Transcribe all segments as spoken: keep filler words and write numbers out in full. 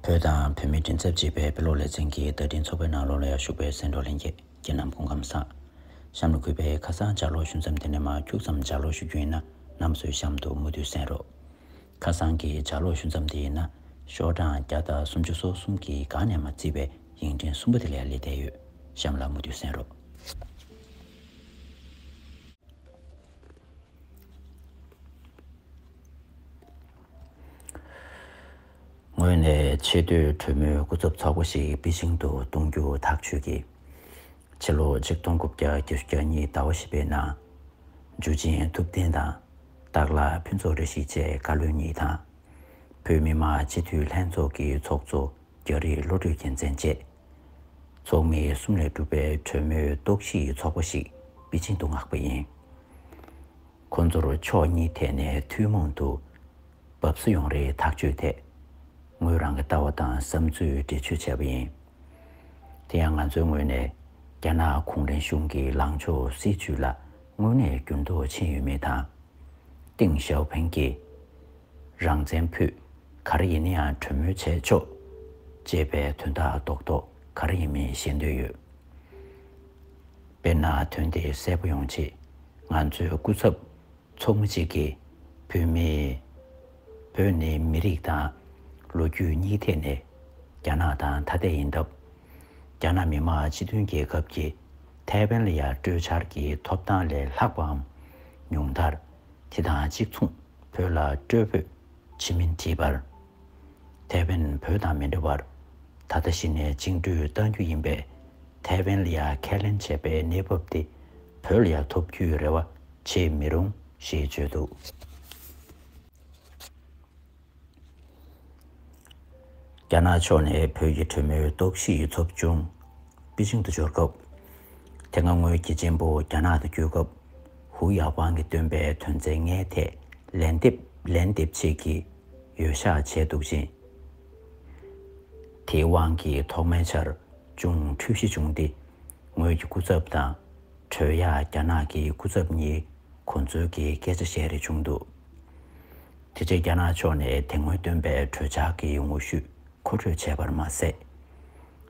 བོད་དང་བོད་མིའི་མགྲིན་ཚབ་ཅེས་པའི་དཔེ་ཀློག་ལེ་ཚན་གྱི་བརྡ་འཕྲིན་ཚོགས་པའི་ནང་ལོགས་ལ་ཡར་ཞུགས་པའི་གསན་གྲོགས་ལྷན་རྒྱས་ཁྱེད་རྣམས་སྐུ་ཁམས་བཟང་། གཤམ་ལ་གུས་པས་ཁ་སང་ལྗགས་ཀློག་ཞུ་མཚམས་དེ་ནས་མར་ཁྱུག་ཙམ་ལྗགས་ཀློག་ཞུ་རྒྱུ་ཡིན་ན། རྣམ་པ་ཚོས་གཤམ་དུ་མུ་མཐུད་གསན་རོགས། ཁ་སང་གི་ལྗགས་ཀློག་ཞུ་མཚམས་དེ་ཡིན་ན། ཤོག་གྲངས་བརྒྱ་དང་སུམ་ཅུ་སོ་གསུམ་གྱི་སྒང་ནས་མར་བརྩིས་པའི་ཡིག་ཕྲེང་གསུམ་པ་དེ་ལ་ཡར་སླེབས་བསྡད་ཡོད། གཤམ་ལ་མུ་མཐུད་གསན་རོགས། ངོས་ནས་ཆེས་མཐོའི་གྲོས་མོལ་སྐུ་ཚབ་ཚོགས་པ་ཞིག་པེ་ཅིང་དུ་གཏོང་རྒྱུ་ཐག་ཆོད་ཀྱིས། ཕྱི་ལོ་ཆིག་སྟོང་དགུ་བརྒྱ་བརྒྱད་ཅུ་གྱ་གཉིས་ཟླ་བ་བཞི་པའི་ནང་། འཇུ་ཆེན་ཐུབ་བསྟན་དང་སྟག་ལྷ་ཕུན་ཚོགས་བཀྲ་ཤིས་བཅས་བཀའ་བློན་གཉིས་དང་། བོད་མི་མང་སྤྱི་འཐུས་ལྷན་ཚོགས་ཀྱི་ཚོགས་གཙོ་རྒྱ་རི་བློ་གྲོས་རྒྱལ་མཚན་བཅས། ཚོགས་མི་གསུམ་ལས་གྲུབ་པའི་གྲོས་མོལ་རྟོག་ཞིབ་ཚོགས་པ་ཞིག་པེ་ཅིང་དུ་མངགས་པ་ཡིན། ཁོང་ཚོར་ཕྱོགས་གཉིས་ཐད་ནས་ཐུན་མོང་དུ་བབས་སུ་ཡོང་རེའི་ཐག་གཅོད་ཐད། ངོས་རང་གི་ལྟ་བ་དང་བསམ་ཚུལ་འགྲེལ་བརྗོད་བྱས་པ་ཡིན། དེ་ཡང་ང་ཚོའི་ངོས་ནས་རྒྱ་ནག་གུང་ཁྲན་གཞུང་གི་ལངས་ཕྱོགས་སྲིད་བྱུས་ལ་དངོས་གནས་འགྱུར་ལྡོག་ཕྱིན་ཡོད་མེད་དང་། ཏེང་ཞའོ་ཕིང་གིས་རང་བཙན་ཕུད། ག་རེ་ཡིན་ན་ཡང་གྲོས་མོལ་བྱས་ཆོག་ཅེས་པའི་དོན་དག་རྡོག་རྡོག་ག་རེ་ཡིན་མིན་ཤེས་འདོད་ཡོད། དཔེར་ན་དོན་དེ་གསལ་པོ་ཡོང་ཆེད་ང་ཚོའི་སྐུ་ཚབ་ཚོགས་མི་གཅིག་གིས་བོད་མི། བོད་ནི་མི་རིགས་དང་ལོ་རྒྱུས་གཉིས་ཐད་ནས་རྒྱ་ནག་དང་ཐ་དད་ཡིན་སྟབས། རྒྱ་ནག་མི་དམངས་སྤྱི་མཐུན་རྒྱལ་ཁབ་ཀྱིས་ཐའེ་ཝན་ལ་ཡང་སྤྲོད་འཆར་གྱི་ཐོབ་ཐང་ལས་ལྷག་པའམ་ཉུང་མཐར་དེ་དང་གཅིག་མཚུངས་བོད་ལ་སྤྲོད་འབོད་བྱེད་མིན་དྲིས་པར། ཐའེ་ཝན་བོད་དང་མི་འདྲ་བར་ད་ལྟ་གཞི་ནས་བཅིངས་འགྲོལ་གཏང་རྒྱུ་ཡིན་པས། ཐའེ་ཝན་ལ་ཡང་ཁས་ལེན་བྱས་པའི་གནས་བབ་དེ་བོད་ལ་ཡང་ཐོབ་རྒྱུའི་རེ་བ་བྱེད་མི་རུང་ཞེས་བརྗོད་འདུག། རྒྱ་ནག་ཕྱོགས་ནས་བོད་ཀྱི་གྲོས་མོལ་རྟོག་ཞིབ་ཚོགས་ཆུང་པེ་ཅིང་དུ་འབྱོར་སྐབས། དེ་སྔ་ངོས་རྒྱལ་ཆེན་པོ་རྒྱ་ནག་ཏུ་བསྐྱོད་སྐབས། ཧུའུ་ཡའོ་ཧྥང་གིས་བཏོན་པའི་དོན་ཚན་ལྔའི་ཐད་ལན་འདེབས་ལན་འདེབས་བྱེད་ཀྱི་ཡོད་ཤག་བྱས་འདུག་ཅིང་། དེའི་དབང་གིས་ཐོག་མའི་ཆར་ཅུང་འཁྲུལ་གཞི་བྱུང་སྟེ། ངོས་ཀྱི་སྐུ་ཚབ་དང་། གྲོས་ཡག་རྒྱ་ནག་གི་སྐུ་ཚབ་གཉིས་གོ་འཛོལ་གྱི་སྐད་ཆ་བཤད་རེས་བྱུང་འདུག། དེ་རྗེས་རྒྱ་ནག་ཕྱོགས་ནས་དེ་སྔོན་བཏོན་པའི་གྲོས་འཆར་གྱི་ངོ་བཤུས་མཁོ་སྤྲོད་བྱས་པར་མ་ཟད།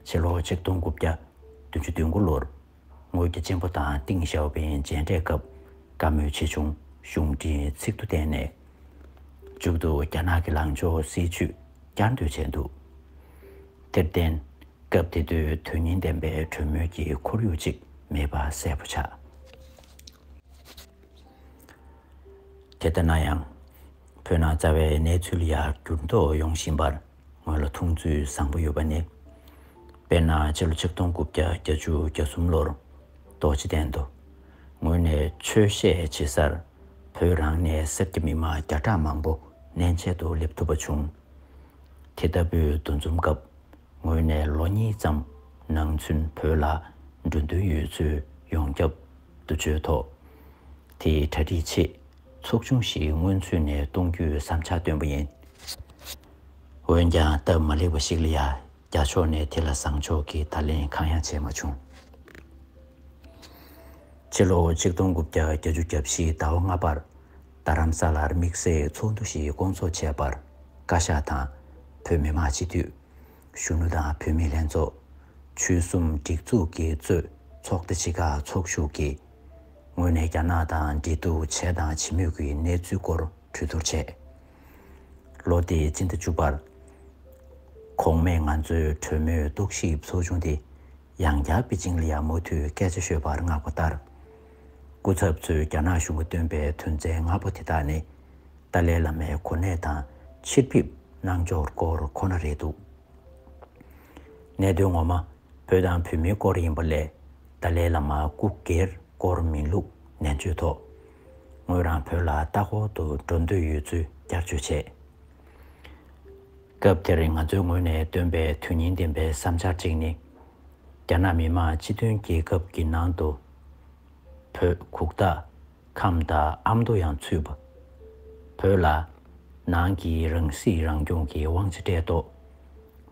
ཕྱི་ལོ་ཆིག་སྟོང་དགུ་བརྒྱ་བདུན་ཅུ་དོན་དགུ་ལོར་ངོས་རྒྱལ་ཆེན་པོ་དང་ཏེང་ཞའོ་ཕིང་མཇལ་འཕྲད་སྐབས་བཀའ་མོལ་ཆེ་ཆུང་གཞུང་འབྲེལ་ཚིག་ཏུ་བསྟན་ནས། མཇུག་ཏུ་རྒྱ་ནག་གི་ལངས་ཕྱོགས་སྲིད་བྱུས་བསྐྱར་ཟློས་བྱས་འདུག། དེར་བརྟེན། སྐབས་དེ་དུས་དོན་སྙིང་ལྡན་པའི་གྲོས་མོལ་གྱི་ཁོར་ཡུག་ཅིག་མེད་པ་གསལ་པོ་ཆགས། དེ་ལྟ་ན་ཡང་། བོད་ནང་རྩ་བའི་གནས་ཚུལ་ལ་ཡང་འགྱུར་ལྡོག་ཡོང་བཞིན་པར་ངོས་ལ་མཐོང་ཚུལ་བཟང་པོ་ཡོད་པ་ནི། དཔེར་ན་ཕྱི་ལོ་ཆིག་སྟོང་དགུ་བརྒྱ་བརྒྱད་ཅུ་གྱ་གསུམ་ལོར་རྡོ་རྗེ་གདན་དུ་ངོས་ནས་ཆོས་བཤད་བྱེད་སར་བོད་རང་ནས་སེར་སྐྱ་མི་མང་བརྒྱ་ཕྲག་མང་པོ་གནས་མཇལ་དུ་སླེབས་ཐུབ་པ་བྱུང་། དེ་ལྟ་བུའི་འདུ་འཛོམས་སྐབས། ངོས་ནས་ལོ་གཉིས་ཙམ་ནང་ཚུན་བོད་ལ་འགྲོ་འདུན་ཡོད་ཚུལ་ཡོངས་ཁྱབ་ཏུ་བརྗོད་ཐོག། དེའི་གྲ་སྒྲིག་ཆེད་ཚོགས་ཆུང་ཞིག་སྔོན་ཚུད་ནས་གཏོང་རྒྱུའི་བསམ་འཆར་བཏོན་པ་ཡིན། འོན་ཀྱང་སྟབས་མ་ལེགས་པ་ཞིག་ལ་ཡང་རྒྱ་ཕྱོགས་ནས་དེ་ལ་བཟང་ཕྱོགས་ཀྱི་བརྡ་ལན་གང་ཡང་བྱས་མ་བྱུང་། ཕྱི་ལོ་ཆིག་སྟོང་དགུ་བརྒྱ་བརྒྱད་ཅུ་གྱ་བཞི་ཟླ་བ་ལྔ་པར་རྡ་རམ་ས་ལར་དམིགས་བསལ་ཚོགས་འདུ་ཞིག་བསྐོང་ཚོགས་བྱས་པར་བཀའ་ཤག་དང་བོད་མི་མང་སྤྱི་འཐུས། གཞོན་ནུ་དང་བུད་མེད་ལྷན་ཚོགས། ཆོལ་གསུམ་སྒྲིག་འཛུགས་ཀྱིས་གཙོས་ཚོགས་སྡེ་ཆེ་ཁག་ཚོགས་ཞུགས་ཀྱིས། ངོས་ནས་རྒྱ་ནག་དང་འབྲེལ་གཏུག་བྱས་དང་བྱེད་མུས་ཀྱི་གནས་ཚུལ་སྐོར་གྲོས་བསྡུར་བྱས། ལོ་དེའི་སྤྱི་ཟླ་བཅུ་པར། གོང་སྨན་ང་ཚོའི་གྲོས་མོལ་རྟོག་ཞིབ་ཚོགས་ཆུང་དེ་ཡང་བསྐྱར་པེ་ཅིང་ལ་ཡང་མུ་མཐུད་སྐད་ཆ་ཤོད་པར་མངགས་པ་ལྟར། སྐུ་ཚབ་ཚོས་རྒྱ་ནག་གཞུང་གིས་བཏོན་པའི་དོན་ཚན་ལྔ་པོ་དེ་དག་ནི། ཏཱ་ལའི་བླ་མའི་གོ་གནས་དང་ཕྱིར་ཕེབས་གནང་ཕྱོགས་སྐོར་ཁོ་ན་རེད་འདུག། གནད་དོན་ངོ་མ་བོད་དང་བོད་མིའི་སྐོར་ཡིན་པ་ལས་ཏཱ་ལའི་བླ་མ་སྐུ་སྒེར་སྐོར་མིན་ལུགས་ནན་བརྗོད་ཐོག། ངོས་རང་བོད་ལ་ལྟ་སྐོར་དུ་འགྲོ་འདོད་ཡོད་ཚུལ་བསྐྱར་བརྗོད་བྱས། སྐབས་དེར་ང་ཚོའི་ངོས་ནས་བཏོན་པའི་དོན་སྙིང་ལྡན་པའི་བསམ་འཆར་གཅིག་ནི། རྒྱ་ནག་མི་དམངས་སྤྱི་མཐུན་རྒྱལ་ཁབ་ཀྱི་ནང་དུ་བོད་གུག་རྟ། ཁམས་དང་ཨ་མདོ་ཡང་ཚུད་པ། བོད་ལ་ནང་གི་རང་སྲིད་རང་སྐྱོང་གི་དབང་ཆ་སྤྲད་ཐོག།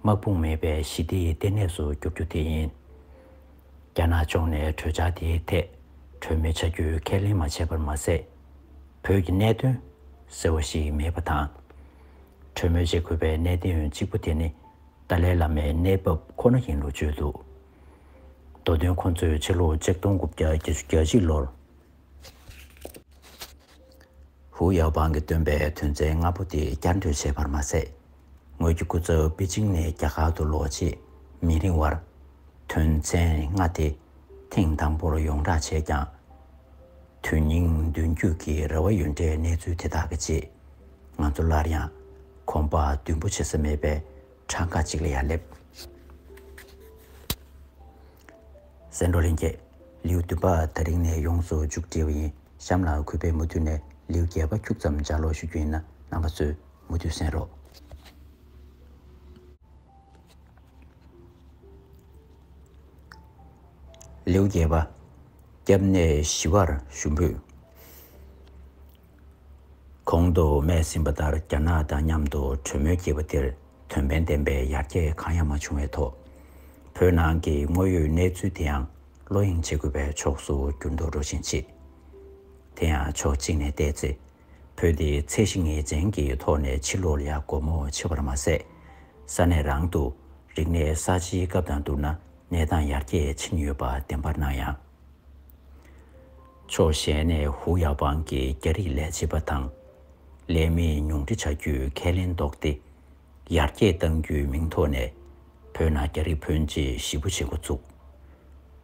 དམག་དཔུང་མེད་པའི་ཞི་བདེའི་ལྟེ་གནས་སུ་བསྒྱུར་རྒྱུ་དེ་ཡིན། རྒྱ་ནག་ཕྱོགས་ནས་གྲོས་འཆར་དེའི་ཐད་གྲོས་མོལ་བྱ་རྒྱུའི་ཁས་ལེན་མ་བྱས་པར་མ་ཟད། བོད་ཀྱི་གནད་དོན་ཟེར་བ་ཞིག་མེད་པ་དང་། གྲོས་མོལ་བྱེད་དགོས་པའི་གནད་དོན་གཅིག་པུ་དེ་ནི། ཏཱ་ལའི་བླ་མའི་གནས་བབ་ཁོ་ན་ཡིན་ལུགས་བརྗོད་འདུག་མདོ་དོན་ཁོ་ཚོས་ཕྱི་ལོ་ཆིག་སྟོང་དགུ་བརྒྱ་བརྒྱད་ཅུ་གྱ་གཅིག་ལོར། ཧུའུ་ཡའོ་པང་གིས་བཏོན་པའི་དོན་ཚན་ལྔ་པོ་དེ་བསྐྱར་ཟློས་བྱས་པར་མ་ཟད། ངོས་ཀྱི་སྐུ་ཚབ་པེ་ཅིང་ནས་རྒྱ་གར་དུ་ལོག་རྗེས་མི་རིང་བར། དོན་ཚན་ལྔ་དེ་ཐེངས་དང་པོར་ཡོངས་བསྒྲགས་བྱས་ཀྱང་། དོན་སྙིང་འདོན་རྒྱུ་གི་རེ་བ་ཡོད་འདྲའི་གནས་ཚུལ་དེ་དག་གི་རྗེས། ང་ཚོ་སླར་ཡང་གོམ་པ་མདུན་སྤོ་བྱེད་ས་མེད་པའི་གྲངས་ཀ་ཅིག་ལ་ཡང་སླེབས། གསན་གྲོགས་ལྷན་རྒྱས། ལེའུ་བདུན་པ་དེ་རིང་ནས་ཡོངས་སུ་མཇུག་སྒྲིལ་བ་ཡིན། གཤམ་ལ་གུས་པས་མུ་མཐུད་ནས་ལེའུ་བརྒྱད་པ་ཁྱུག་ཙམ་ལྗགས་ཀློག་ཞུ་རྒྱུ་ཡིན་ན། རྣམ་པ་ཚོས་མུ་མཐུད་གསན་རོགས། ལེའུ་བརྒྱད་པ། སྐྱབས་གནས་ཞི་བར་ཞུ་འབོད། གོང་དུ་སྨྲས་ཟིན་པ་ལྟར། རྒྱ་ནག་དང་མཉམ་དུ་གྲོས་མོལ་བགྱིས་པ་དེར་དོན་ཕན་ལྡན་པའི་ཡར་རྒྱས་གང་ཡང་མ་བྱུང་བའི་ཐོག་བོད་ནང་གི་དངོས་ཡོད་གནས་ཚུལ་དེའང་བློ་གཡེང་བྱེད་དགོས་པའི་ཕྱོགས་སུ་འགྱུར་ལྡོག་འགྲོ་བཞིན་མཆིས། དེ་ཡང་ཕྱོགས་གཅིག་ནས་བལྟས་ཚེ། བོད་འདི་ཚད་གཞི་ངེས་ཅན་གྱི་ཐོག་ནས་ཕྱི་ལོགས་ལ་ཡང་སྒོ་མོ་ཕྱེ་བར་མ་ཟད། ས་གནས་རང་དུ་རིག་གནས་གསར་བརྗེའི་སྐབས་དང་བསྡུར་ན་གནས་སྟངས་ཡར་རྒྱས་ཕྱིན་ཡོད་པ་བདེན་པར་སྣང་ཡང་། ཕྱོགས་གཞན་ནས་ཧུའུ་ཡའོ་པང་གིས་རྒྱ་རིགས་ལས་བྱེད་པ་དང་ལས་མི་ཉུང་འཕྲི་བྱ་རྒྱུའི་ཁས་ལེན་བཟློག་སྟེ། ཡར་རྒྱས་གཏང་རྒྱུའི་མིང་ཐོག་ནས་བོད་ནང་རྒྱ་རིགས་ཕོན་ཆེ་ཞེ་པོ་བྱེད་འགོ་བཙུགས།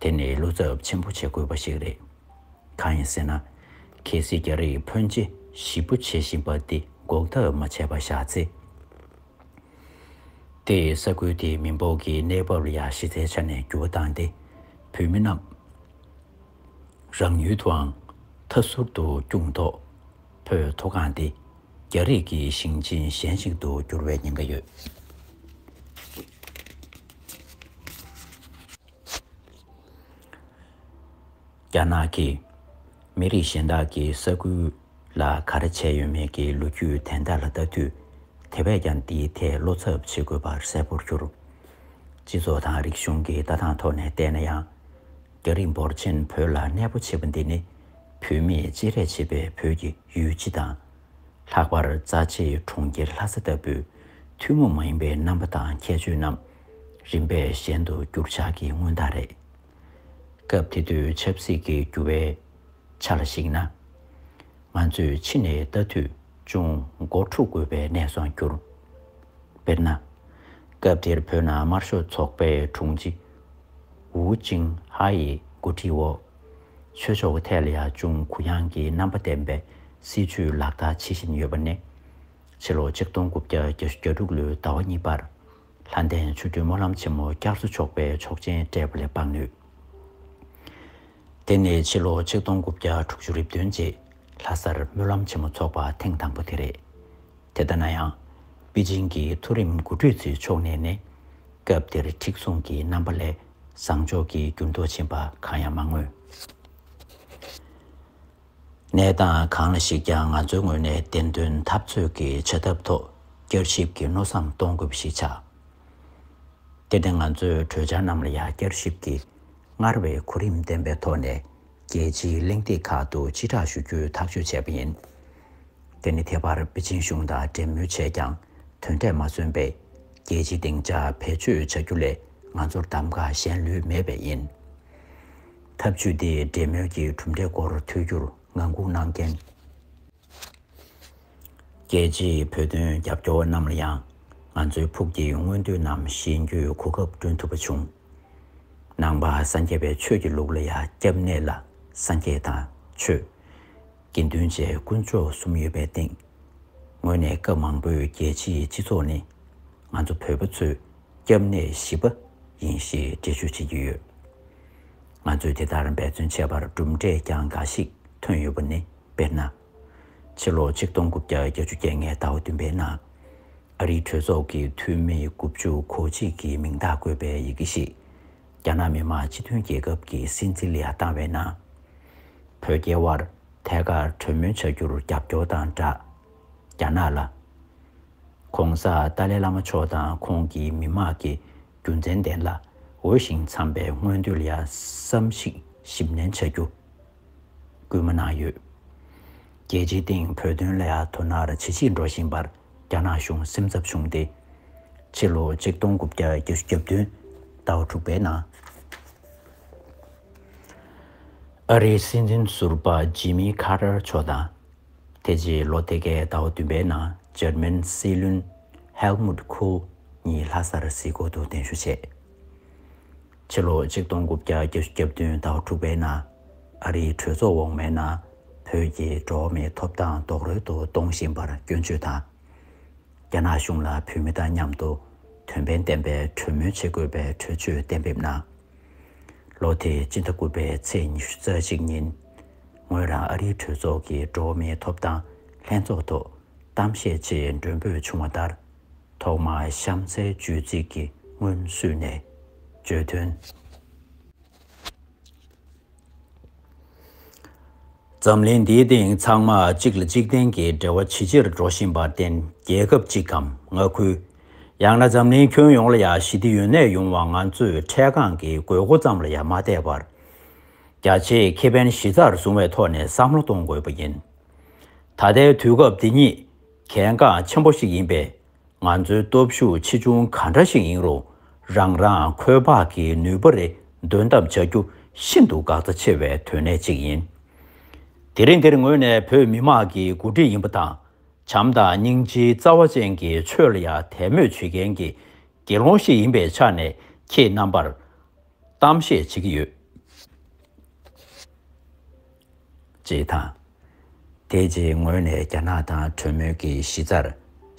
དེ་ནི་བློ་འཚབ་ཆེན་པོ་བྱེད་དགོས་པ་ཞིག་རེད། གང་ཡིན་ཟེར་ན། གལ་སྲིད་རྒྱ་རིགས་ཕོན་ཆེ་ཞེ་པོ་བྱེད་བཞིན་པ་འདི་འགོག་ཐབས་མ་བྱས་པ་བཞག་ཚེ། དེས་ས་ཁུལ་དེའི་མི་འབོར་གྱི་གནས་བབ་ལ་ཡང་གཞི་རྩའི་ཆ་ནས་འགྱུར་བ་བཏང་སྟེ། བོད་མི་རྣམས་རང་ཡུལ་དུའང་མཐའ་ཟུར་དུ་བསྐྱུངས་ཐོག་བོད་མཐོ་སྒང་དེ་རྒྱ་རིགས་ཀྱི་ཞིང་ཆེན་གཞན་ཞིག་ཏུ་འགྱུར་བའི་ཉེན་ཁ་ཡོད། རྒྱ་ནག་གིས་མི་རིགས་གཞན་དག་གིས་ས་ཁུལ་ལ་ག་རེ་བྱས་ཡོད་མེད་ཀྱི་ལོ་རྒྱུས་དན་རྟགས་ལ་ལྟ་དུས། དེ་བས་ཀྱང་འདིའི་ཐད་བློ་འཚབ་བྱེད་དགོས་པ་གསལ་པོར་གྱུར། སྤྱི་ཚོགས་དང་རིག་གཞུང་གི་ལྟ་སྟངས་ཐོག་ནས་བལྟས་ན་ཡང་། རྒྱ་རིགས་འབོར་ཆེན་བོད་ལ་གནས་སྤོ་བྱེད་པ་འདི་ནི། བོད་མིས་སྤྱན་རས་གཟིགས་པའི་བོད་ཀྱི་ཡུལ་སྤྱི་དང་། ལྷག་པར་རྩ་ཆེའི་གྲོང་ཁྱེར་ལྷ་ས་ལྟ་བུའི་ཐུན་མོང་མ་ཡིན་པའི་རྣམ་པ་དང་ཁྱད་ཆོས་རྣམས་རིམ་པས་ཞན་དུ་གྱུར་འཆར་གྱི་མངོན་རྟགས་རེད། སྐབས་དེ་དུས་ཆབ་སྲིད་ཀྱི་འགྱུར་བའི་ཆ་ལ་གཞིགས་ན། ང་ཚོས་ཕྱི་ནས་ལྟ་དུས་ཅུང་མགོ་འཁྲུག་དགོས་པའི་གནས་སུའང་གྱུར། དཔེར་ན། སྐབས་དེར་བོད་ནང་དམར་ཤོག་ཚོགས་པའི་དྲུང་ཆེ་ཝུའུ་ཅིང་ཧྭ་ཡི་འགོ་ཁྲིད་འོག་ཆོས་ཕྱོགས་ཀྱི་ཐད་ལ་ཡང་ཅུང་གུ་ཡངས་ཀྱི་རྣམ་པ་ལྡན་པའི་སྲིད་བྱུས་ལག་བསྟར་བྱེད་བཞིན་ཡོད་པ་ནི། ཕྱི་ལོ་ཆིག་སྟོང་དགུ་བརྒྱ་བརྒྱད་ཅུ་གྱ་དྲུག་ལོའི་ཟླ་བ་གཉིས་པར། ལྷ་ལྡན་ཆོ་འཕྲུལ་སྨོན་ལམ་ཆེན་མོ་བསྐྱར་གསོ་ཆོག་པའི་ཆོག་མཆན་སྤྲད་པ་ལས་དཔག་ནུས། དེ་ནི་ཕྱི་ལོ་ཆིག་སྟོང་དགུ་བརྒྱ་དྲུག་ཅུ་རེ་བདུན་རྗེས་ལྷ་སར་སྨོན་ལམ་ཆེན་མོ་འཚོགས་པ་ཐེངས་དང་པོ་དེ་རེད། དེ་ལྟ་ན་ཡང་། པེ་ཅིང་གི་མཐོ་རིམ་འགོ་ཁྲིད་ཚོའི་ཕྱོགས་ནས་ནི། སྐབས་དེར་མཁྲེགས་བཟུང་གི་རྣམ་པ་ལས་བཟང་ཕྱོགས་ཀྱི་འགྱུར་ལྡོག་ཕྱིན་པ་གང་ཡང་མ་མངོན། གནས་སྟངས་གང་ལ་གཞིགས་ཀྱང་ང་ཚོའི་ངོས་ནས་བདེན་དོན་འཐབ་རྩོད་ཀྱི་བྱ་ཐབས་ཐོག་བསྐྱར་ཞིབ་ཀྱི་མནོ་བསམ་གཏོང་དགོས་པ་ཞིག་ཆགས། དེར་བརྟེན་ང་ཚོས་གྲོས་འཆར་རྣམས་ལ་ཡང་བསྐྱར་ཞིབ་ཀྱིས་སྔར་བས་གོ་རིམ་ལྡན་པའི་ཐོག་ནས་རྒྱལ་སྤྱིའི་གླེང་སྟེགས་ཁག་ཏུ་སྤྱི་བསྒྲགས་ཞུ་རྒྱུའི་ཐག་གཅོད་བྱས་པ་ཡིན། དེ་ནི་དེ་བར་པེ་ཅིང་གཞུང་དང་འབྲེལ་མོལ་བྱས་ཀྱང་དོན་འབྲས་མ་སོན་པས། རྒྱལ་སྤྱིའི་སྡིངས་ཆར་བེད་སྤྱོད་བྱ་རྒྱུ་ལས་ང་ཚོར་གདམ་ག་གཞན་ལུས་མེད་པས་ཡིན། ཐབས་ཇུས་འདིས་འབྲེལ་མོལ་གྱི་གྲུབ་འབྲས་སྐོར་ཐོས་རྒྱུར་ངང་སྒུག་གནང་མཁན། རྒྱལ་སྤྱིའི་བོད་དོན་རྒྱབ་སྐྱོར་བ་རྣམས་ལ་ཡང་ང་ཚོའི་ཕུགས་ཀྱི་མངོན་འདོད་རྣམས་བཞེས་རྒྱུའི་གོ་སྐབས་བསྐྲུན་ཐུབ་པ་བྱུང་། ནང་པ་སངས་རྒྱས་པའི་ཆོས་ཀྱི་ལུགས་ལ་ཡང་སྐྱབས་གནས་ལ་སངས་རྒྱས་དང་ཆོས། དགེ་འདུན་བཅས་དཀོན་མཆོག་གསུམ་ཡོད་པའི་སྟེང་། ངོས་ནས་སྐབས་མང་པོའི་རྒྱལ་སྤྱིའི་སྤྱི་ཚོགས་ནི་ང་ཚོ་བོད་པ་ཚོའི་སྐྱབས་གནས་བཞི་པ་ཡིན་ཞེས་འགྲེལ་བརྗོད་བྱེད་ཀྱི་ཡོད། ང་ཚོས་དེ་ལྟར་འབད་བརྩོན་བྱས་པར་གྲུབ་འབྲས་ཀྱང་འགའ་ཞིག་ཐོན་ཡོད་པ་ནི་དཔེར་ན། ཕྱི་ལོ་ཆིག་སྟོང་དགུ་བརྒྱ་བརྒྱད་ཅུ་གྱ་ལྔའི་ཟླ་བ་བདུན་པའི་ནང་། ཨ་རིའི་གྲོས་ཚོགས་ཀྱི་འཐུས་མི་དགུ་བཅུ་གོ་གཅིག་གི་མིང་རྟགས་བཀོད་པའི་ཡི་གེ་ཞིག་རྒྱ་ནག་མི་དམངས་སྤྱི་མཐུན་རྒྱལ་ཁབ་ཀྱི་སྲིད་འཛིན་ལ་ཡང་བཏང་བའི་ནང་། བོད་རྒྱའི་དབར་ཐད་ཀར་གྲོས་མོལ་བྱ་རྒྱུར་རྒྱབ་སྐྱོར་དང་སྦྲགས། རྒྱ་ནག་ལ། ༸གོང་ས་ཏཱ་ལའི་བླ་མ་མཆོག་དང་ཁོང་གི་མི་དམངས་ཀྱི་རྒྱུ་མཚན་ལྡན་ལ་འོས་ཤིང་འཚམས་པའི་མངོན་འདོད་ལ་ཡང་བསམ་གཞིག་ཞིབ་ནན་བྱ་རྒྱུ་སྐུལ་མ་གནང་ཡོད། རྒྱལ་སྤྱིའི་སྟེང་བོད་དོན་ལ་ཡང་དོ་སྣང་ཇེ་ཆེར་འགྲོ་བཞིན་པར་རྒྱ་ནག་གཞུང་སེམས་འཚབ་བྱུང་སྟེ། ཕྱི་ལོ་ཆིག་སྟོང་དགུ་བརྒྱ་བརྒྱད་ཅུ་གྱ་བདུན་ཟླ་བ་དྲུག་པའི་ནང་། ཨ་རིའི་སྲིད་འཛིན་ཟུར་པ་ཇི་མི་ཁ་ཏར་མཆོག་དང་། དེ་རྗེས་ལོ་དེ་གའི་ཟླ་བ་བདུན་པའི་ནང་འཇར་མན་སྲིད་བློན་ཧེལ་མུད་ཁོལ་གཉིས་ལྷ་སར་གཟིགས་སྐོར་དུ་གདན་ཞུ་བྱས། ཕྱི་ལོ་ཆིག་སྟོང་དགུ་བརྒྱ་བརྒྱད་ཅུ་གྱ་བདུན་ཟླ་བ་དྲུག་པའི་ནང་ཨ་རིའི་གྲོས་ཚོགས་འོག་མའི་ནང་བོད་ཀྱི་འགྲོ་བ་མིའི་ཐོབ་ཐང་རྡོག་རོལ་དུ་གཏོང་བཞིན་པར་སྐྱོན་བརྗོད་དང་། རྒྱ་ནག་གཞུང་ལ་བོད་མི་དང་མཉམ་དུ་དོན་ཕན་ལྡན་པའི་གྲོས་མོལ་བྱེད་དགོས་པའི་གྲོས་ཆོད་གཏན་འབེབས་གནང་། ལོ་དེའི་སྤྱི་ཟླ་དགུ་པའི་ཚེས་ཉི་ཤུ་རྩ་གཅིག་ཉིན། ངོས་རང་ཨ་རིའི་གྲོས་ཚོགས་ཀྱི་འགྲོ་བ་མིའི་ཐོབ་ཐང་ལྷན་ཚོགས་ཐོག་གཏམ་བཤད་ཆེད་མགྲོན་འབོད་བྱུང་བ་ལྟར། ཐོག་མར་གཤམ་གསལ་བརྗོད་ཚིག་གི་སྔོན་བསུས་ནས་བརྗོད་དོན། འཛམ་གླིང་འདིའི་སྟེང་ཚང་མ་གཅིག་ལ་གཅིག་བརྟེན་གྱི་འབྲེལ་བ་ཇེ་ཆེར་འགྲོ་བཞིན་པར་བརྟེན། རྒྱལ་ཁབ་གཅིག་གམ་མངའ་ཁུལ། ཡང་ན་འཛམ་གླིང་ཁྱོན་ཡོངས་ལ་ཡང་ཞི་བདེ་ཡུན་གནས་ཡོང་བ་ང་ཚོས་འཕྲལ་སྒང་གི་དགོས་མཁོ་ཙམ་ལ་ཡང་མ་བལྟས་པར། རྒྱ་ཆེའི་ཁེ་ཕན་གཞི་རྩར་བཟུང་བའི་ཐོག་ནས་བསམ་བློ་གཏོང་དགོས་པ་ཡིན། ད་ལྟའི་དུས་སྐབས་འདི་ཉིད་གལ་འགངས་ཆེན་པོ་ཞིག་ཡིན་པས། ང་ཚོའི་སྟོབས་ཤུགས་ཆེ་ཆུང་ག་འདྲ་ཞིག་ཡིན་རུང་། རང་རང་ཁོག་པ་གི་ནུས་པ་རེ་འདོན་ཐབས་བྱ་རྒྱུ་ཤིན་ཏུ་འགག་རྩ་ཆེ་བའི་དོན་གནད་ཅིག་ཡིན། དེ་རིང་འདིར་ངོས་ནས་བོད་མི་མང་གི་འགོ་ཁྲིད་ཡིན་པ་དང་། བྱམས་དང་སྙིང་རྗེའི་རྩ་བ་ཅན་གྱི་ཆོས་ལ་ཡང་དད་མོས་བྱེད་མཁན་གྱི་དགེ་སློང་ཞིག་ཡིན་པའི་ཆ་ནས། ཁྱེད་རྣམ་པར་གཏམ་བཤད་བྱེད་ཀྱི་ཡོད། ཅེས་དང་། དེ་རྗེས་ངོས་ནས་རྒྱ་ནག་དང་གྲོས་མོལ་གྱི་གཞི་རྩར།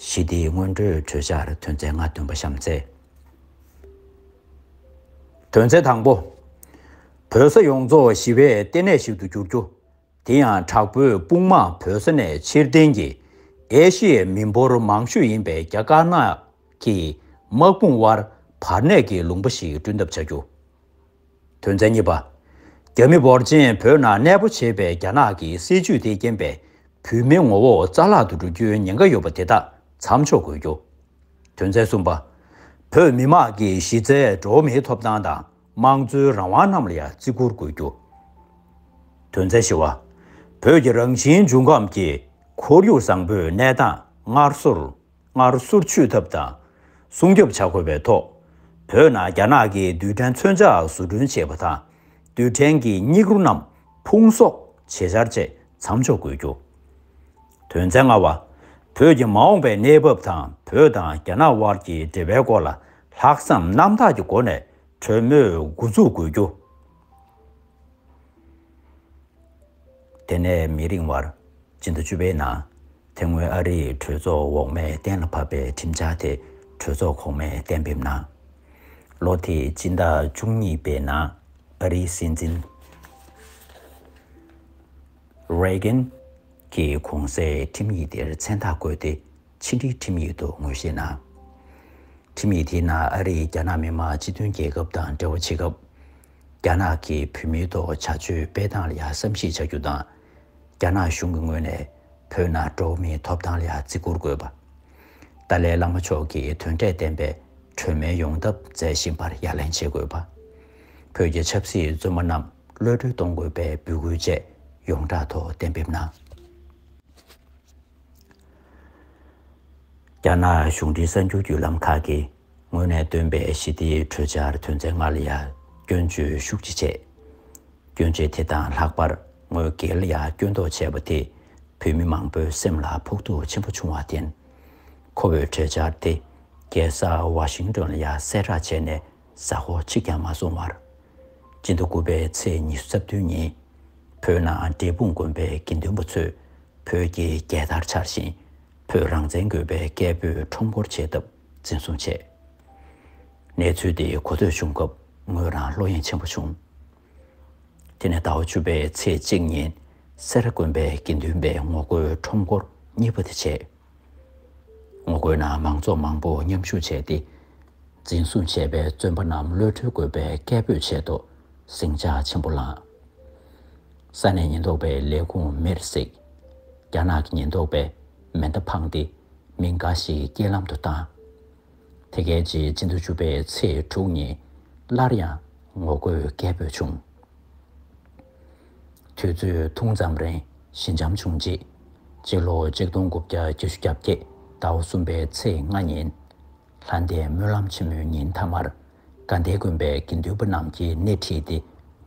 ཞི་བདེའི་སྔོན་འགྲོའི་གྲོས་འཆར་དོན་ཚན་ལྔ་བཏོན་པ་གཤམ་གསལ། དོན་ཚན་དང་པོ། བོད་ས་ཡོངས་རྫོགས་ཞི་བའི་ལྟེ་གནས་ཤིག་ཏུ་འགྱུར་རྒྱུ། དེ་ཡང་དྲག་པོའི་དཔུང་དམག་བོད་ས་ནས་ཕྱིར་འཐེན་གྱིས། ཨེ་ཤི་ཡའི་མི་འབོར་མང་ཤོས་ཡིན་པའི་རྒྱ་དཀར་ནག་གི་དམག་དཔུང་དབར་བར་གནས་ཀྱི་ལུང་པ་ཞིག་བསྐྲུན་ཐབས་བྱ་རྒྱུ། དོན་ཚན་གཉིས་པ། རྒྱ་མི་འབོར་ཆེན་བོད་ནང་གནས་སྤོ་བྱས་པའི་རྒྱ་ནག་གི་སྲིད་ཇུས་དེས་རྐྱེན་པས། བོད་མི་ངོ་བོ་རྩ་བརླག་ཏུ་འགྲོ་རྒྱུའི་ཉེན་ཁ་ཡོད་པ་དེ་དག་མཚམས་འཇོག་དགོས་རྒྱུ། དོན་ཚན་གསུམ་པ། བོད་མི་དམངས་ཀྱི་གཞི་རྩའི་འགྲོ་བ་མིའི་ཐོབ་ཐང་དང་། དམངས་གཙོའི་རང་དབང་རྣམས་ལ་ཡང་བརྩི་བཀུར་དགོས་རྒྱུ། དོན་ཚན་བཞི་པ། བོད་ཀྱི་རང་བཞིན་འབྱུང་ཁམས་ཀྱི་ཁོར་ཡུག་བཟང་པོའི་གནས་སྟངས་སྔར་སོར། སྔར་སོར་ཆུད་ཐབས་དང་། སྲུང་སྐྱོབ་བྱ་དགོས་པའི་ཐོག། བོད་ནང་རྒྱ་ནག་གི་རྡུལ་ཕྲན་མཚོན་ཆ་བཟོ་སྐྲུན་བྱེད་པ་དང་། རྡུལ་ཕྲན་གྱི་སྙིགས་རོ་རྣམས་ཕུང་གསོག་བྱེད་འཆར་བཅས་མཚམས་འཇོག་དགོས་རྒྱུ། དོན་ཚན་ལྔ་པ། བོད་ཀྱི་མ་འོངས་པའི་གནས་བབ་དང་། བོད་དང་རྒྱ་ནག་དབར་གྱི་འབྲེལ་བའི་སྐོར་ལ་ལྷག་བསམ་རྣམ་དག་གི་སྒོ་ནས་གྲོས་མོལ་འགོ་འཛུགས་དགོས་རྒྱུ། དེ་ནས་མི་རིང་བར་སྤྱི་ཟླ་བཅུ་པའི་ནང་། དེ་སྔོན་ཨ་རིའི་གྲོས་ཚོགས་འོག་མས་གཏན་ལ་ཕབ་པའི་ཁྲིམས་འཆར་དེ་གྲོས་ཚོགས་གོང་མས་གཏན་འབེབས་གནང་། ལོ་དེའི་སྤྱི་ཟླ་བཅུ་གཉིས་པའི་ནང་ཨ་རིའི་སྲིད་འཛིན་རེ་གན་གྱིས་གོང་གསལ་ཁྲིམས་ཡིག་དེར་མཚན་རྟགས་བཀོད་དེ། ཕྱི་འབྲེལ་ཁྲིམས་ཡིག་ཏུ་ངོས་བཞེས་གནང་། ཁྲིམས་ཡིག་དེའི་ནང་ཨ་རིས་རྒྱ་ནག་མི་དམངས་སྤྱི་མཐུན་རྒྱལ་ཁབ་དང་འབྲེལ་བ་བྱེད་སྐབས། རྒྱ་ནག་གིས་བོད་མིའི་ཐོག་བྱ་སྤྱོད་སྤེལ་སྟངས་ལ་ཡང་བསམ་གཞིག་བྱ་རྒྱུ་དང་། རྒྱ་ནག་གཞུང་གི་ངོས་ནས་བོད་ནང་འགྲོ་བ་མིའི་ཐོབ་ཐང་ལ་ཡང་བརྩི་བཀུར་དགོས་པ། ཏཱ་ལའི་བླ་མ་མཆོག་གིས་དོན་འབྲས་ལྡན་པའི་གྲོས་མོལ་ཡོང་ཐབས་མཛད་བཞིན་པར་ཡ་ལན་བྱེད་དགོས་པ། བོད་ཀྱི་ཆབ་སྲིད་བཙོན་པ་རྣམས་གློད་གྲོལ་གཏོང་དགོས་པའི་འབོད་སྐུལ་བཅས་ཡོངས་གྲགས་ཐོག་གཏན་འབེབས་གནང་། རྒྱ་ནག་གཞུང་འབྲེལ་གསར་འགྱུར་བརྒྱུད་ལམ་ཁག་གིས་ངོས་ནས་བཏོན་པའི་ཞི་བདེའི་གྲོས་འཆར་དོན་ཚན་ལྔ་ལ་ཡང་སྐྱོན་བརྗོད་ཤུགས་ཆེ་བྱས། སྐྱོན་བརྗོད་དེ་དང་ལྷག་པར་ངོས་སྒེར་ལ་ཡང་སྐྱོན་འདོགས་བྱས་པ་དེས་བོད་མི་མང་པོའི་སེམས་ལ་ཕོག་ཐུག་ཆེན་པོ་བྱུང་བར་བརྟེན། ཁོ་བོས་གྲོས་འཆར་དེ་རྒྱལ་ས་ཝ་ཤིང་ཏོན་ལ་ཡང་གསལ་བསྒྲགས་བྱས་ནས་གཟའ་འཁོར་གཅིག་ཀྱང་མ་སོང་བར། སྤྱི་ཟླ་དགུ་པའི་ཚེས་ཉི་ཤུ་རྩ་བདུན་ཉིན། བོད་ནང་འབྲས་སྤུངས་དགོན་པའི་དགེ་འདུན་པ་ཚོས་བོད་ཀྱི་རྒྱལ་དར་འཕྱར་ཞིང་། བོད་རང་བཙན་དགོས་པའི་སྐད་འབོད་ཁྲོམ་སྐོར་བྱས་སྟབས་འཛིན་བཟུང་བྱས། གནས་ཚུལ་དེ་གོ་ཐོས་བྱུང་སྐབས་ངོས་རང་བློ་གཡེང་ཆེན་པོ་བྱུང་། དེ་ནས་ཟླ་བ་བཅུ་པའི་ཚེས་གཅིག་ཉིན་སེ་ར་དགོན་པའི་དགེ་འདུན་པས་ངོ་རྒོལ་ཁྲོམ་སྐོར་གཉིས་པ་དེ་བྱས། ངོ་རྒོལ་ནང་མང་ཚོགས་མང་པོ་མཉམ་ཞུགས་བྱས་ཏེ། འཛིན་བཟུང་བྱས་པའི་བཙོན་པ་རྣམས་གློད་གྲོལ་དགོས་པའི་སྐད་འབོད་ཆེད་དུ་ཟིང་ཆ་ཆེན་པོ་ལངས། ས་གནས་ཉེན་རྟོག་པས་ལས་ཁུངས་མེར་བསྲེགས། རྒྱ་ནག་གི་ཉེན་རྟོག་པས་མེ་མདའ་འཕངས་ཏེ་མི་འགའ་ཞིག་རྐྱེན་ལམ་དུ་བཏང་། དེ་གའི་རྗེས་སྤྱི་ཟླ་བཅུ་པའི་ཚེས་དྲུག་ཉིན་སླར་ཡང་ངོ་རྒོལ་སྐད་འབོད་བྱུང་། དུས་ཚོད་ཐུང་ཙམ་རིང་ཞི་འཇམ་བྱུང་རྗེས། སྤྱི་ལོ་ཆིག་སྟོང་དགུ་བརྒྱ་བརྒྱད་ཅུ་གྱ་བརྒྱད་ཟླ་བ་གསུམ་པའི་ཚེས་ལྔ་ཉིན། ལྷ་ལྡན་སྨོན་ལམ་ཆེན་མོའི་ཉིན་མཐའ་མར། དགའ་ལྡན་དགོན་པའི་དགེ་འདུན་པ་རྣམས་ཀྱིས་སྣེ་ཁྲིད་དེ།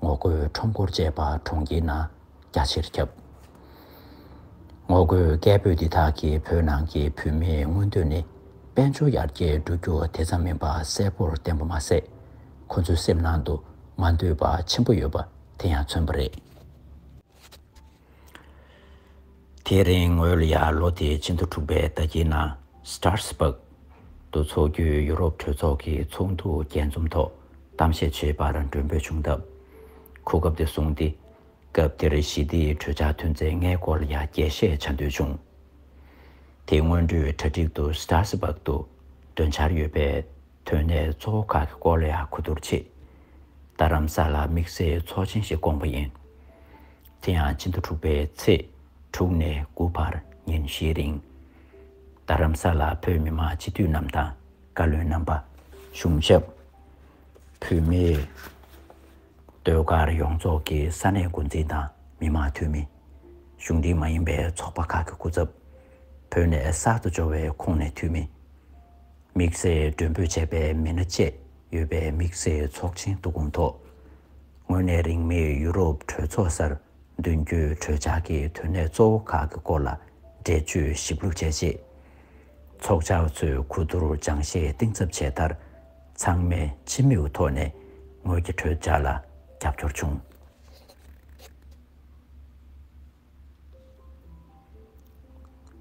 ངོ་རྒོལ་ཁྲོམ་སྐོར་བཅས་པ་གྲོང་ཁྱེར་ནང་རྒྱ་ཆེར་ཁྱབ། ངོ་རྒོལ་སྐད་འབོད་འདི་དག་གིས་བོད་ནང་གི་བོད་མིའི་མངོན་འདོད་ནི། དཔལ་འབྱོར་ཡར་རྒྱས་འགྲོ་རྒྱུ་དེ་ཙམ་མིན་པ་གསལ་པོར་བསྟན་པ་མ་ཟད། ཁོ་ཚོའི་སེམས་ནང་དུ་མ་འདོད་པ་ཆེན་པོ་ཡོད་པ་དེ་ཡང་མཚོན་པ་རེད། དེ་རིང་ངོས་ལ་ཡ་ལོ་དེའི་ཕྱི་ཟླ་དྲུག་པའི་ཟླ་དཀྱིལ་ནང་སི་ཊར་སི་བྷག་ཏུ་འཚོགས་རྒྱུའི་ཡུ་རོབ་གྲོས་ཚོགས་ཀྱི་ཚོགས་འདུ་རྒྱས་འཛོམས་ཐོག་གཏམ་བཤད་བྱེད་པར་མགྲོན་འབོད་བྱུང་སྟབས། གོ་སྐབས་དེ་བཟུང་སྟེ། སྐབས་དེར་ཞི་བདེའི་གྲོས་འཆར་ཐོན་ཚེ་ལྔའི་སྐོར་ལ་ཡང་རྒྱས་བཤད་བྱ་འདོད་བྱུང་། དེ་སྔོན་འགྲོའི་གྲ་སྒྲིག་ཏུ་སི་ཊར་སི་བྷག་ཏུ་འདོན་འཆར་ཡོད་པའི་དོན་གནད་གཙོ་བོ་ཁག་གི་སྐོར་ལ་ཡང་གོ་བསྡུར་ཆེད། རྡ་རམ་ས་ལར་དམིགས་བསལ་ཚོགས་ཆེན་ཞིག་བསྐོངས་པ་ཡིན། དེ་ཡང་ཕྱི་ཟླ་དྲུག་པའི་ཚེས་དྲུག་ནས་དགུ་བར་ཉིན་བཞིའི་རིང་། རྡ་རམ་ས་ལར་བོད་མི་མང་སྤྱི་འཐུས་རྣམས་དང་བཀའ་བློན་རྣམ་པ། གཞུང་ཞབས། བོད་མིའི་ཟློས་གར་ཡོངས་རྫོགས་ཀྱི་ས་གནས་འགོ་འཛིན་དང་མི་མང་འཐུས་མི། གཞུང་འབྲེལ་མ་ཡིན་པའི་ཚོགས་པ་ཁག་གི་སྐུ་ཚབ། བོད་ནས་གསར་དུ་འབྱོར་བའི་ཁོངས་ནས་འཐུས་མི། དམིགས་བསལ་མགྲོན་འབོད་བྱས་པའི་མི་སྣ་བཅས་ཡོད་པའི་དམིགས་བསལ་ཚོགས་ཆེན་འདུ་ཁང་ཐོག་ངོས་ནས་རིང་མིན་ཡུ་རོབ་གྲོས་ཚོགས་སར་འདོན་རྒྱུའི་གྲོས་འཆར་གྱི་དོན་གནད་གཙོ་བོ་ཁག་གི་སྐོར་ལ་འགྲེལ་བརྗོད་ཞིབ་ལྷུག་བྱས་རྗེས། ཚོགས་བཅར་བ་ཚོས་གོ་བསྡུར་སྦྱང་བཤད་གཏིང་ཟབ་བྱས་མཐར། ཚང་མས་སྤྱི་མོས་ཐོག་ནས་ངོས་ཀྱི་གྲོས་འཆར་ལ་རྒྱབ་སྐྱོར་བྱུང་།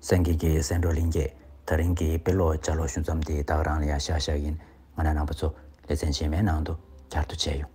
གསན་མཁན་གྱི་གསན་གྲོགས་ལྷན་རྒྱས། ད་རིང་གི་དཔེ་ཀློག་ལྗགས་ཀློག་ཞུ་མཚམས་འདི་ད་ག་རང་ལ་ཡང་བཞག་བཞག་ཡིན། ང་རང་རྣམ་པ་ཚོ་ལེ་ཚན་རྗེས་མའི་ནང་དུ་བསྐྱར་དུ་མཇལ་ཡོང་།